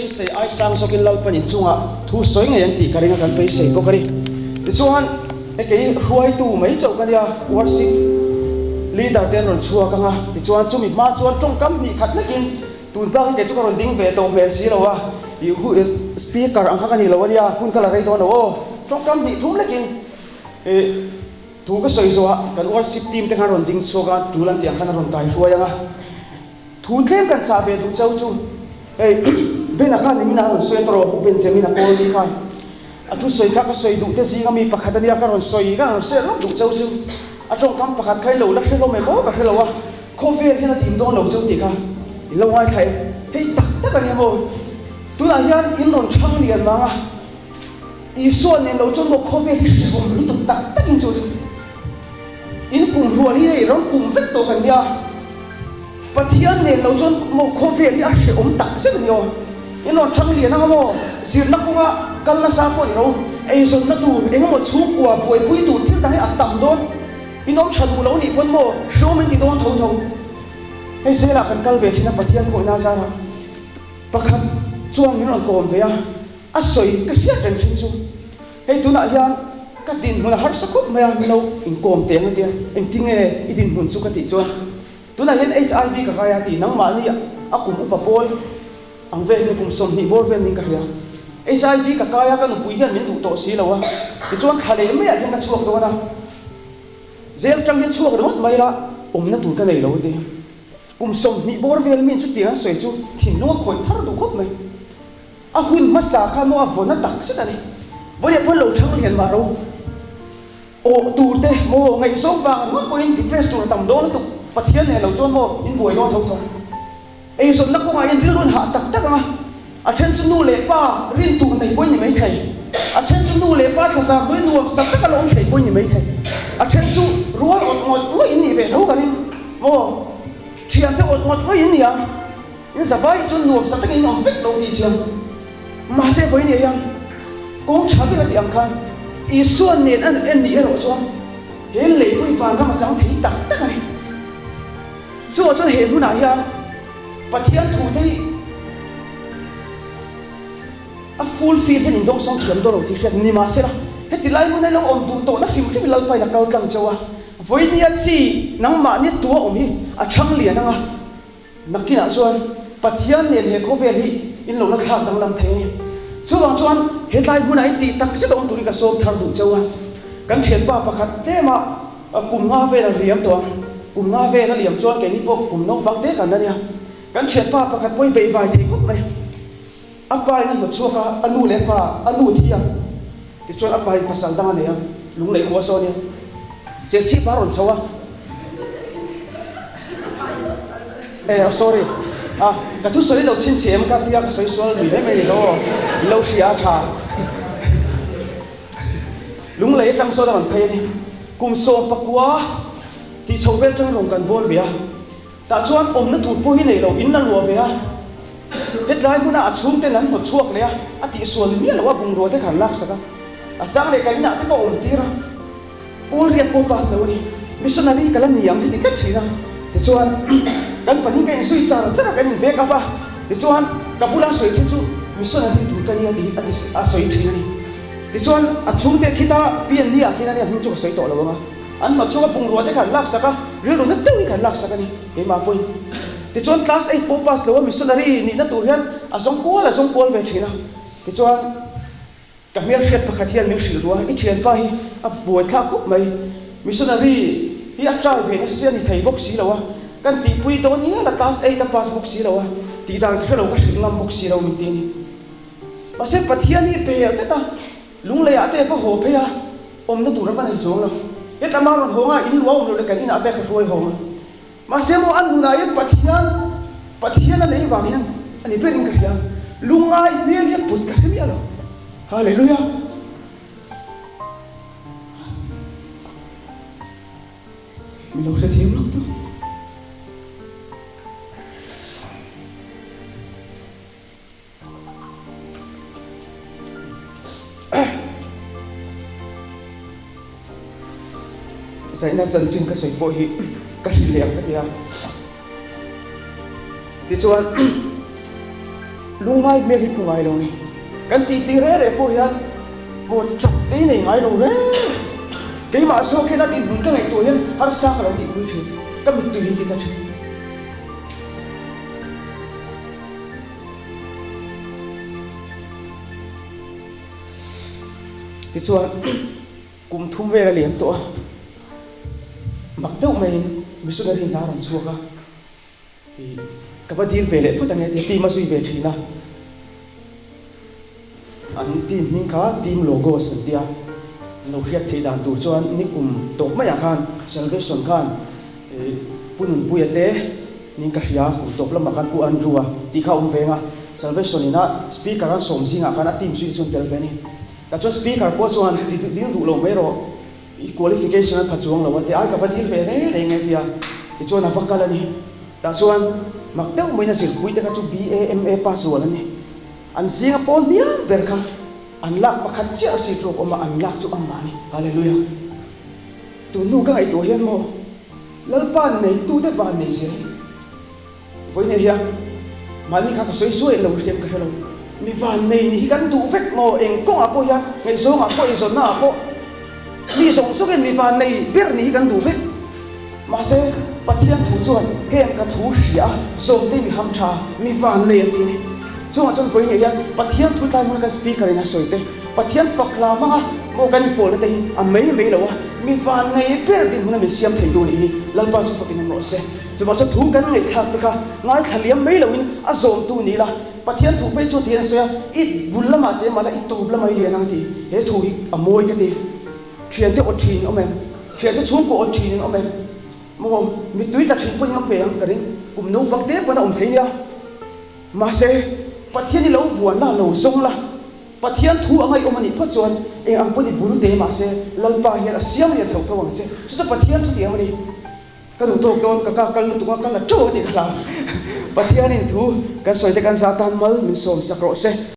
beisei ai sang zawkin Lalpan inchungah thu sawi ngei an tih ka ring a, kan beisei bawk a ni. Tichuan, he kei hruaitu mai chauh ka nia, worship leader te an rawn chhuak ang a, tichuan chumi hma chuan tawngkam hnih khat hlekin tun bak hi kei chu ka rawn ding ve tawh hmel si lo a, ih hu speaker ang kha ka ni lo a nia, hun ka la rei dawn lo aw, tawngkam hnih thum hlekin ih thu ka sawi zawh ah kan worship team te khan rawn ding chhuak a, tul an tih ang khan an rawn kai hruai ang a. Thu tlem kan chah ve duh chau chu hei Ben-a khan nimin a rawn sawi a tawrh aw, Benjamin a kawl ni khan a thusawi kha ka sawi duh te zinga mi pakhat a nia ka rawn sawi ka rawn hriat lawk duh chau chu a tawngkam pakhat kha i lo la hre hlawm em aw ka hre lo a, khawvel hian a dim dawn lo chau tih kha i lo ngaithla em? Hei tak tak a nia maw? Tunah hian in rawn chhang lian vang a, Isua nen lo chuan maw khawvel hi hrehawm lutuk tak takin chu chu in kum hrual hi hei rawn kum vek tawh kan nia. Pathian nen lo chuan maw khawvel hi a hrehawm tak zet a ni aw. In rawn thang lian anga maw zirna kawnga kal nasa pawh ni ro, eizawnna tur engemaw chhungkua buaipui tur thil dang hi a tam dawn. In awm tha duh lo nih pawn maw hrehawm in ti dawn tho tho. Hei zelah kan kal ve thin a Pathian khawihna zarah pakhat chuan min rawn kawm ve a. A sawi ka hriat reng thin chu, hei tunah hian ka dinhmun a harsa khawp mai a, min lo inkawm teng a tia, engtinge i dinhmun chu ka tih chuan, tunah hian HIV ka kai a ti, nangmahni a kum upa pawl ang vel hi kum 20 bawr vel niin ka hria, HIV ka kai a, ka nupui hian min duh tawh si lo a, tichuan thla leh maiah hian ka chhuak dawn a, zel tang hian chhuak ringawt mai la, awmna tur ka nei lo a ti. Kum 20 bawr vel min chutiang an sawi chu thinlung a khawih thar duh khawp mai. A hun hmasa kha maw a vawn a tak zet a ni. Vawiah pawn lo thang lian mah ro. Awh tur te maw ngaihzawng vang ringawt pawhin depress tur a tam dawn lutuk. Pathian nen lo chuan maw in buai dawn tho tho. Eizawnna kawngah hian rilru in hah tak tak ang a. A then chu nu leh pa rin tur nei pawhin ni mai thei. A then chu nu leh pa thlazar hnuai nuam sak taka la awm thei pawhin ni mai thei. A then chu rual awt ngawih ngawih in nih ve tho ka ring maw. Thiante awt ngawt ngawih in ni ang. In zavai chuan nuam sak takin in awm vek lo tih chiang. Mahse vawi nia hian kawng tha ber a tih ang khan Isua nen a en nih erawh chuan he lei pawh hi vanram a chang thei tak tak a ni. Chuvah chuan he hmunah hian Pathian thu te hi a fulfill hian indawngsawng thiam dawn lo tih hriat ni mahsela heti lai hmuna ilo awm duh tawhna hrim hrim Lalpa in a kal tlang chauh a, vawi nia chi nangmahni tua awm hi a chhang lian ang a. Nakinah chuan Pathian nen he khawvel hi in lo la thlak danglam thei a ni. Chuvang chuan hetlai hmunah in tih tak zet awm turin ka sawm thar duh cheu a. Kan thianpa pakhat tlema kum nga vel a liam tawh ang. Kum nga vel a liam chuan keini pawh kum naupang te kan la nia. Kan thianpa pakhat pawh hi beihvai thei khawp mai. A pa in a hnawt chhuak a, a nu leh pa, a nu thi a. Tichuan a pa in pasal dang a nei a, lung leh khua sawn in Serchhip a rawn chho a. Eh, oh sorry. Ah, ka thusawi lo chhinchhiah em ka tia ka sawi sual lui mai mai ni tho aw. I lo hria a tha. Lunglei atang sawn a rawn phei a ni. Kum 19 tih chho vel atangin rawn kan bawl ve a. Tah chuan awmna tur pawh hi nei lo, in la luah ve a. Hetlai hmuna a chhungten an hnawt chhuak leh a, a tihsual ni miah lo a bungrua te kha an laksak a. A chang leh kan inah te ka awm tir a, Paul riat pawh pass lo a ni. Missionary ka la ni ang hi ti tlat thin a. Tichuan, kan pahnih ka inzui char char a, kan in back up a. Tichuan, ka bula sawi thin chu missionary tur ka ni a ti a ti a sawi thin a ni. Tichuan, a chhungte khita PND ah khian a nia hming chu ka sawi tawh lo ang a. An hma chunga bungrua te kha an laksak a, rilru na deuhin kha an laksak a ni, keimah pawhin. Tichuan class eight pawh pass lo a missionary nihna tur hian a zawng kual a zawng kual ve thin a. Tichuan ka hmelhriat pakhat hian min hrilh ruah a, i thianpa hi a buaithlak khawp mai, missionary hi a try ve nasa a ni thei bawk si lo a, kan tihpui dawn ngial a class eight a pass bawk si lo a, tih dan ka hre lo ka hrilh ngam bawk si lo min ti a ni. Mahse Pathian hi bel tlat a, lungleiah te va haw phei a, Awmna tur a va nei zawng lo. Hetlama rawn hawng a, in luah awm lo leh kan inah te ka hruai hawng a. Mahse maw an nunah hian Pathian, Pathian a nei vang hian a ni berin ka hria. Lungngai hmel hi a put ka hre miah lo. Hallelujah! Min lo hrethiam lawk tawh. Zaina chanchin ka sawi pawh hi ka hrilh leh ang ka ti a. Tichuan. Lungngai hmel hi pu ngai lo ni. Kan titi reh reh pawh hian maw chak te hi nei ngai lo reng. Keimah zawk hian a dinhmun ka ngaihtuah hian harsa ka lo tihpui thin. Ka mittui hi ti tla thin. Tichuan kum thum vel a liam tawh a, mak deuh maiin missionary hna a rawn chhuak a. I ka va dil ve leh phawt ange tia team a zui ve thin a, an team hming kha Team Logos an tia, an lo hriat theih dan tur chuan nikum tawp maiah khan Salvation khan Pu Nunpuia te ning ka hria, kum tawp lamah khan Pu Andrew-a tih kha a awm veng a, Salvation ina Speaker an sawm zingah khan a team zui chu an tel ve a ni. Tah chuan Speaker pawh chuan dil duh lo mai rawh. I qualification a tha chuang lo a ti, ai ka va dil ve reng reng e tia tichuan a va kal a ni. Tah chuan mak deuh maiin a zirpui te kha chu BA, MA pass rual a ni. An zinga pawl hniam ber kha an lak pakhat chiah a seat ruak awm a, an lak chu amah a ni. Hallelujah! Tun hnu ka ngaihtuah hian maw Lalpa neitute van nei zel. Vawiinah hian mahni kha ka sawi suai lo hriat ka hre lo. Mi vannei ni hi kan duh vek maw? Eng kawngah pawh hian, ngaihzawngah pawh, eizawnnaah pawh mi zawng zawngin mi vannei ber ni hi kan duh vek. Mahse, Pathian thu chuan heng ka thu hria a, zawmte mi ham tha, mi vannei an ti a ni. Chungah chuan vawiinah hian Pathian thu tlai hmanga kan speaker in a sawi te, Pathian fak hla hmanga maw kan inpawlna te hi a mai mai lo a, mi vannei ber dinhmuna min siam thei tu nih hi Lalpa chu fakin awm rawh se. Chuvang chuan thu kan ngaihthlak te kha ngaithla liam mai loin a zawmtu ni ila, Pathian thu phei chuan tihian a sawi a, I bul lamah te mah la i tawp lamah i lian ang ti. He thu hi a mawi ka ti. Thiante aw thin in awm em? Thiante chhungkaw aw thin in awm em? Maw mittui tla thin pawh in awm ve ang ka ring. Kum naupang te pawn a awm thei nia. Mahse, Pathian i lo vuan la, lo zawng la. Pathian thu a ngaihawm a nih phawt chuan eng ang pawn i bul te mahse Lalpa hian a siam lian tho tho ang che. Chu chu Pathian thu tiang a ni. Ka duh tawk dawn, ka ka kal lutuk a, ka la teuh a tih ka hlau. Pathianin thu kan sawi te kan zah tan mal min sawm sak rawh se.